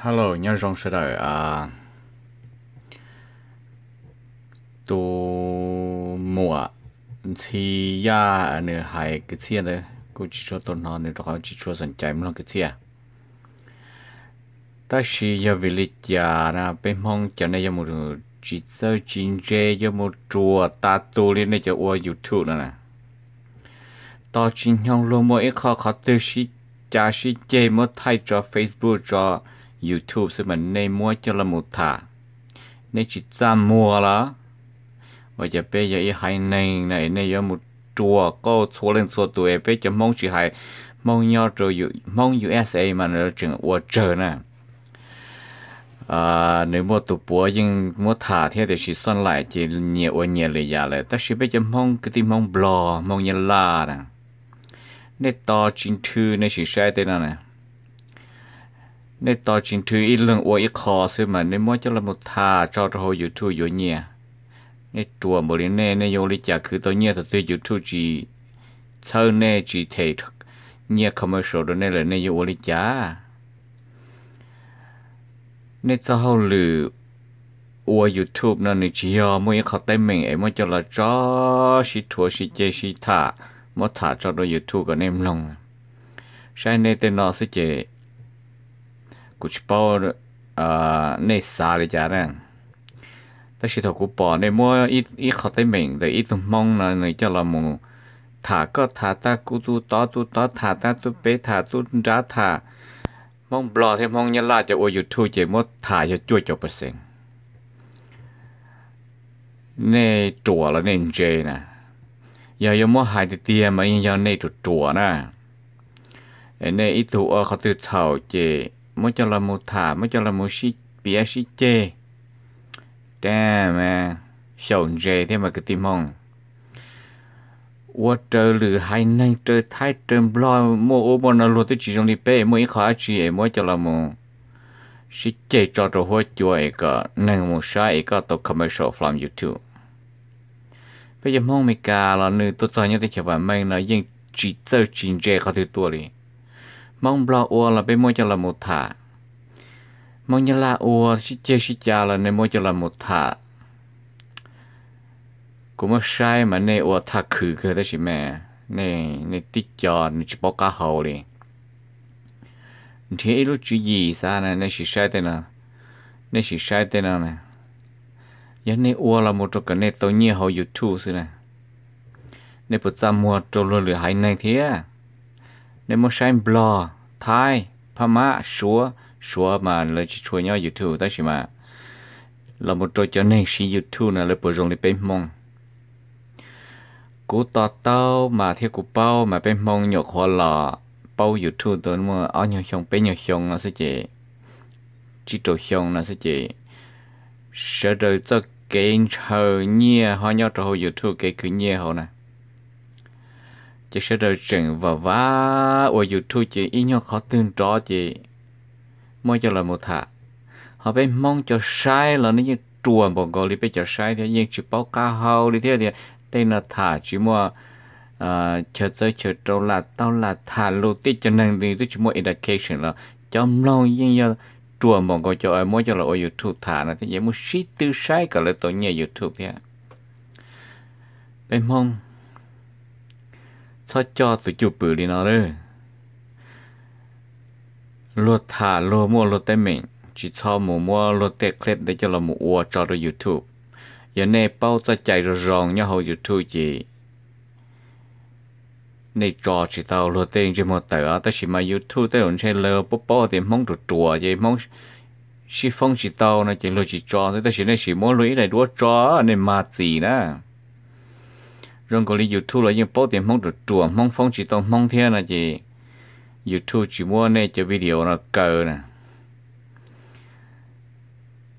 Hello, nyob zoo sawv daws. Tus muam Ntxhi Yaj nws hais kwv txhiaj ntawd kuv tsis tshua tau hnov nws rau qhov tsis tshua xom cai mloog kwv txhiaj. Tab sis yog vim li cas na peb Hmoob cov nej yuav mus tsis txawj tsis ntse yuav mus ruam tas tus li nej cov ua YouTube no na? Tos tsis nyoog luag muaj ib qho qhov twg sib cav sib ceg muab thaij tso Facebook tso YouTube xwb mas nej muab coj los mus tham, nej tsis txaj muag los? Ua cas peb yog ib haiv neeg no es nej yuav mus ruam qauj txhua leej txhua tus es peb cov Hmoob tsis hais Hmoob nyob rau Hmoob U S A mas nws tseem ua tsawg na. Nws muaj tus puav yeej muab tham thiab tiam sis xoj laim ces nyias ua nyias li yam lawm. Tab sis peb cov Hmoob kwv tij Hmoob Nplog Hmoob Nyab Laj na, nej tos tsis nrhw nej sim saib tej no na. Nej tos tsis nrhw ib leeg ua ib qho xwb mas nej muab coj los mus tham tso rau hauv YouTube yuav nyiaj. Nej ruam npaum li nej, nej yuav ua li cas khwv tau nyiaj thaum twg YouTube tsis txhawb nej tsis them nyiaj commercial rau nej lawm nej yuav ua li cas? Nej txoj hauj lwm ua YouTube no nws tsis yog muaj ib qho teeb meem es muab coj los tso sib rhuav sib ceg sib tham, muab tham tso rau YouTube kom nej mloog. Saib nej tej no xwb ces kuv tsis paub nej xav li cas na. Tab sis thaum kuv pom nej muab ib qho teeb meem ntawm ib tug Hmoob no nws coj los mus tham, koj tham tag kuv tus tod, tus tod tham tag tus pem, tham tus nrad tham, Hmoob Nplog thiab Hmoob Nyab Laj cov ua YouTube ces muab tham yog cuaj caum percent. Nej ruam los nej ntse na? Yog yuav muab hais tiag tiag mas yeej yog nej ruam ruam na. Es nej ib tug ua qhov twg txhaum ces muab coj los mus tham, muab coj los mus sib piav sib ceg. Dab mas xyaum ntse thiab mas kwv tij Hmoob. Ua raws lwm haiv neeg, raws Thaib raws Nplog, muaj ub muaj no, luag twb tsis zoo li peb, muaj ib qho dab tsi es muab coj los mus sib ceg tso rau huab cua es kom neeg mus saib es koj tau commercial from YouTube. Peb cov Hmoob Amelikas los nws tuaj txog nyob teb chaws vam meej no yeej tsis txawj tsis ntse qhov twg tuaj li. Hmoob Nplog ua los peb muab coj los mus tham, Hmoob Nyab Laj ua sib ceg sib cav los nej muab coj los mus tham. Kuv muab saib mas nej ua tham khwv kawg tab sis mas nej tib co nws tsis paub qab hau li. Nrhiav ib lub tswv yim xav na, nej sim saib tej no, nej sim saib tej no na. Yog nej ua los mus rau kom nej tau nyiaj hauv YouTube xwb na, nej puas txaj muag rau luag lwm haiv neeg thiab? Nej muab saib Nplog, Thaib, Phab Mab, Suav, Suav mas lawv tsis tshua nyob YouTube tab sis mas los mus rau cov neeg siv YouTube no lawv puas zoo li peb Hmoob? Kuv to taub mas thiab kuv paub mas peb Hmoob nyuam qhuav los paub YouTube tau muaj ob nyuag xyoo peb nyuag xyoo no xwb ces, tsib rau xyoo no xwb ces sawv daws txoj kev ntshaw nyiaj ho nyob rau hauv YouTube, kev khwv nyiaj hauv na. Ces sawv daws tseem vam vam ua YouTube ces ib nyuag qhov twg nrov ces muab coj los mus tham. Ho peb Hmoob cov saib los nej yeej ruam npaum nkaus li peb cov saib thiab, yeej tsis paub qab hau li thiab tias tej no tham tsis muaj chaw txawb chaw rau, lam tau lam tham lus tej, cov neeg twb tsis muaj education los cov mloog yeej yog ruam npaum nkaus cov muab coj los ua YouTube tham no thiab, yeej muaj sib tw saib kom lawv tau nyiaj YouTube thiab. Peb Hmoob txhob coj tus cwj pwm li no lawm. Luag tham luag muaj luag teeb meem, tsis txhob mus muab luag tej clip ntawd coj los mus ua tso rau YouTube. Yog nej paub txoj cai zoo zoo nyob hauv YouTube ces nej tso tsis tau luag tej ntsej muag tawm os. Tab sis mas YouTube tej zaum ntshe lawv paub paub tias Hmoob ruam ruam ces Hmoob sib foob tsis tau no ces luag tsis tso xwb. Tab sis nej sim muab luag ib daim duab tso, nej mag txim na. Zoo nkaus li YouTube los yeej paub tias Hmoob ruam ruam, Hmoob foob tsis tau Hmoob thiab no ces YouTube tsis muab nej cov video no kaw na.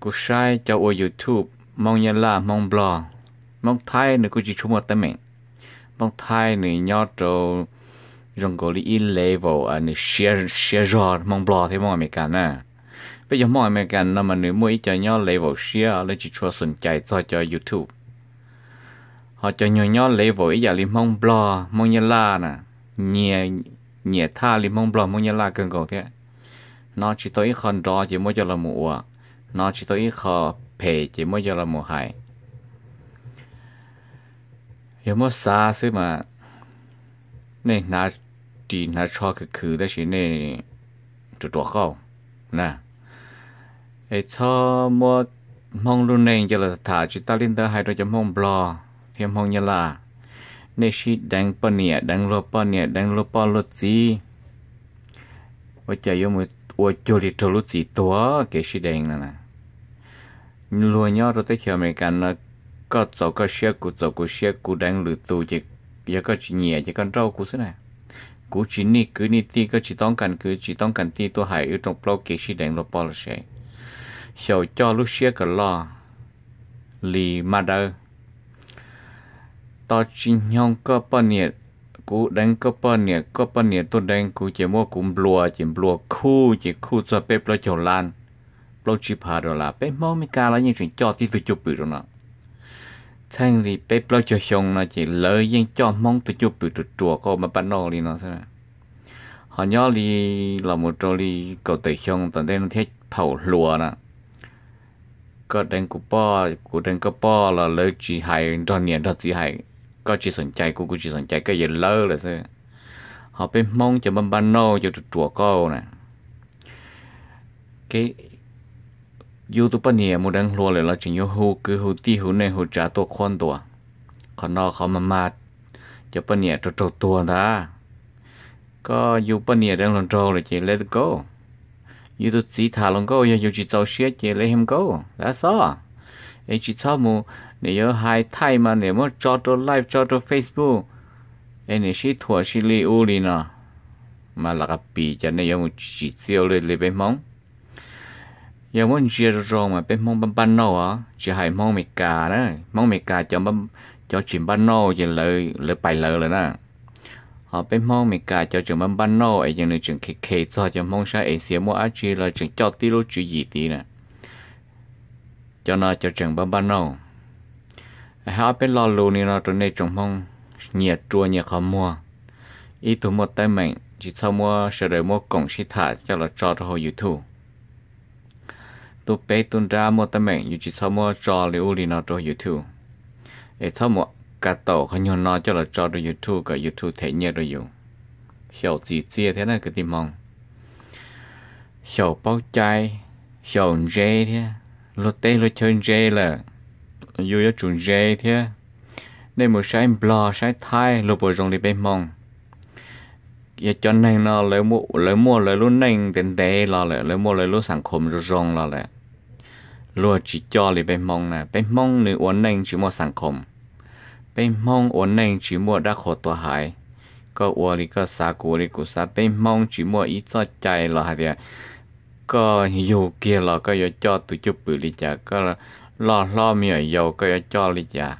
Kuv saib cov ua YouTube Hmoob Nyab Laj, Hmoob Nplog, Hmoob Thaib nws kuj tsis tshua muaj teeb meem. Hmoob Thaib nws nyob rau zoo nkaus li ib level nws siab zog Hmoob Nplog thiab Hmoob Amelikas na. Peb cov Hmoob Amelikas no mas nws muaj ib co nyob level siab lawv tsis tshua xom cai txog cov YouTube. Ho cov nyuag nyob level ib yam li Hmoob Nplog, Hmoob Nyab Laj na, nyiam thaj li Hmoob Nplog, Hmoob Nyab Laj kawg nkaus thiab. Hnov tsis tau ib qho nrov ces muab coj los mus ua, hnov tsis tau ib qho phem ces muab coj los mus hais. Yog muab xav xwb mas nej hnav ris hnav tsho khwv khwv tab sis nej ruam ruam qauj na. Es txhob muab Hmoob lub neej coj los tham, tsis tas li ntawd hais rau cov Hmoob Nplog thiab Hmoob Nyab Laj, nej sib deev poj niam deev luag poj niam deev luag poj luag txiv, ua cas yuav mus ua cuag li raug lub txim tuag kev sib deev no na. Luag nyob rau teb chaws Amelikas no, koj txaus koj siab kuv txaus kuv siab, kuv deev lwm tus ces yog koj tsis nyiam ces koj nrauj kuv xwb na. Kuv tsis nij kwv nij tij, koj tsis toob kas kwv tsis toob kas tij tuaj hais wb rooj plaub kev sib deev luag poj luag sev. Xyaum coj lub siab kom loj li maj dawb. Tos tsis nyoog koj poj niam, kuv deev koj poj niam, koj poj niam tuaj deev kuv ces muab kuv nplua ces nplua khuj ces khuj txog peb plaub caug lab, plaub tsib phav dollar. Peb Hmoob Meskas los yeej tseem coj tib tug cwj pwm rau no. Txheej li peb plaub caug xyoo no ces lawv yeej coj Hmoob tus cwj pwm ruam ruam qauj maj paj nauj li no xwb. Ho nyob li los mus rau li kaum tawm xyoo tom ntej no thiab phaum hluas na, koj deev kuv poj kuv deev koj poj los lawv tsis hais nrog niam nrog txiv hais, koj tsis xom cai kuv kuv tsis xom cai koj yuav lawv lawm xwb. Ho peb Hmoob cov npaj npaj nauj cov ruam ruam qauj na, kev yus tus poj niam mus deev hluas lawm los tseem yuav hu kwv hu tij hu neej hu tsav tuaj qhuab ntuas. Qhov no qhov mag mag cov poj niam raug raug tuag ntag. Koj yus poj niam deev hluas nraug lawm ces let it go. Yus tus txiv tham hluas nkauj yog yus tsis txaus siab ces let him go, that's all. Es tsis txhob mus, nim yuav hais thaij mas nim muab tso rau live tso rau Facebook, es nim sib thuam sib li ub li no, mas lam qas pis cas nej yuav mus tsim txiaj ua luaj li peb Hmoob. Yog muab ntsia zoo zoo mas peb Hmoob npaj npaj nauj os, tsis hais Hmoob Amelikas na, Hmoob Amelikas cov tsis npaj nauj ces lawv pais lawv lawm na. Ho peb Hmoob Amelikas cov tseem npaj npaj nauj es yeej nws tseem khe khe txog cov Hmoob sab Asia muaj dab tsi los tseem coj tib lub tswv yim tid na. Cov no cov tseem npaj npaj nauj. Hais ob peb lo lus li no rau nej tsoom Hmoob, nyias rua nyias qhov muag. Ib tug muaj teeb meem tsis txhob muab sawv daws muab koom sib tham coj los tso rau hauv YouTube. Tub peb tub nrab muaj teeb meem yus tsis txhob muab tso li ub li no rau YouTube. Es txhob mus ka taum qhov nyuag no coj los tso rau YouTube kom YouTube them nyiaj rau yus. Xyaum txim txiaj thiab na kwv tij Hmoob. Xyaum paub cai, xyaum ntse thiab. Luag teb luag chaw ntse lawm, yus yuav tsum ntse thiab. Nej mus saib Nplog saib Thaib luag puas zoo li peb Hmoob? Yog cov neeg no lawv muaj lawv lub neej ntev ntev los lawm, lawv muaj lawv lub xam khoom zoo zoo los lawm, luag tsis coj li peb Hmoob na. Peb Hmoob nws ua neej tsis muaj xam khoom, peb Hmoob ua neej tsis muaj dab qhuas tuag hais. Koj ua li koj xav, kuv ua li kuv xav, peb Hmoob tsis muaj ib txoj cai los hais tias koj yug kiag los koj yuav coj tus cwj pwm li cas, koj loj hlob me nyuam yaus koj yuav coj li cas,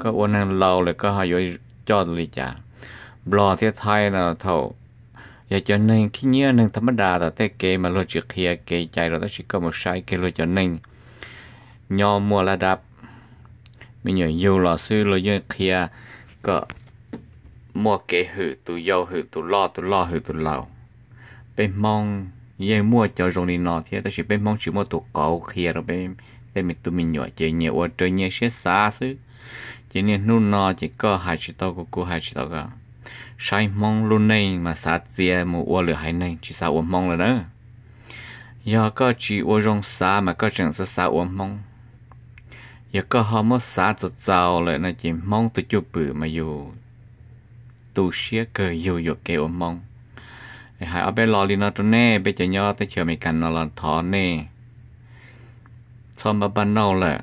koj ua neeg laus lawm koj ho yuav coj li cas. Nplog thiab Thaib no thaum yog cov neeg khib nyiab neeg tham mab das tom tej kev mas luag tsis qhia kev cai rau, tab sis koj mus saib kiag luag cov neeg nyob muaj laj dab, me nyuam yug los xwb luag yeej qhia kom muaj kev hwm tus yau hwm tus loj tus loj hwm tus laus. Peb Hmoob yeej muaj cov zoo li no thiab, tab sis peb Hmoob tsis muaj tus qauv qhia rau peb tej me tub me nyuam ces nyias ua raws nyias siab xav xwb. Ces niaj hnub no ces koj hais tsis tau kuv, kuv hais tsis tau koj. Saib Hmoob lub neej mas xav txia mus ua lwm haiv neeg, tsis xav ua Hmoob lawm na. Yog koj tsis ua zoo xav mas koj tseem xav xav ua Hmoob. Yog koj ho muab xav txaus txaus lawm no ces Hmoob tus cwj pwm mas yus tu siab kawg yug yuam kev ua Hmoob. Hais ob peb lo li no rau nej, peb cov nyob teb chaws Amelikas no los thov nej txhob npaj npaj nauj lawm,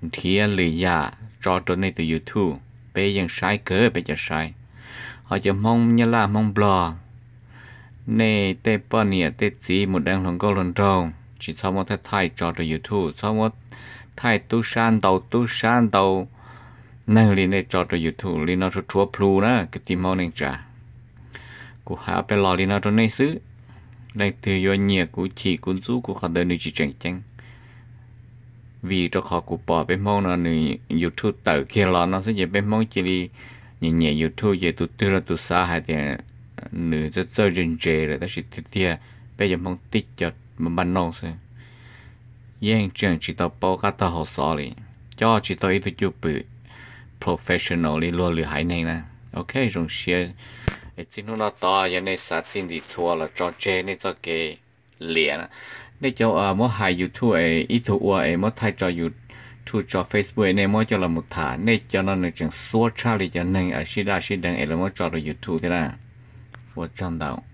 nrhiav lwm yam tso rau nej tus YouTube, peb yeej saib kawg peb cov saib. Ho cov Hmoob Nyab Laj Hmoob Nplog, nej tej poj niam tej txiv mus deev hluas nkauj hluas nraug tsis txhob muab thaij thaij tso rau YouTube, txhob muab thaij tub sab ntau tub sab ntau neeg li nej tso rau YouTube li no rhuav rhuav plhu na kwv tij Hmoob neej tsa. Kuv hais ob peb lo li no rau nej xwb. Leej twg yuav nyiam kuv chim kuv ntxub kuv qhov ntawd nws tsis tseem ceeb. Vim rau qhov kuv pom peb Hmoob no nws YouTube tawm kiag los no xwb ces peb Hmoob cia li nyiam nyiam YouTube ces tus twg los tus xav hais tias nws txawj txawj ntse ntse lawm, tab sis tiag tiag Peb cov Hmoob tib co npaj npaj nauj xwb, yeej tseem tsis tau paub qab tag hauv xov li, coj tsis tau ib tug cwj pwm professional li luag lwm haiv neeg na. Ok, zoo siab es txij hnub no tod yog nej xav txij ntsim txhua los tso tseg nej txoj kev liam na. Nej cov muab hais YouTube es ib tug ua es muab thaij tso YouTube tso Facebook es nej muab coj los mus tham, nej cov no nws tseem xuab tshaj li cov neeg sib daj sib deev es lawv muab tso rau YouTube thiab na. Ua tsaug ntau.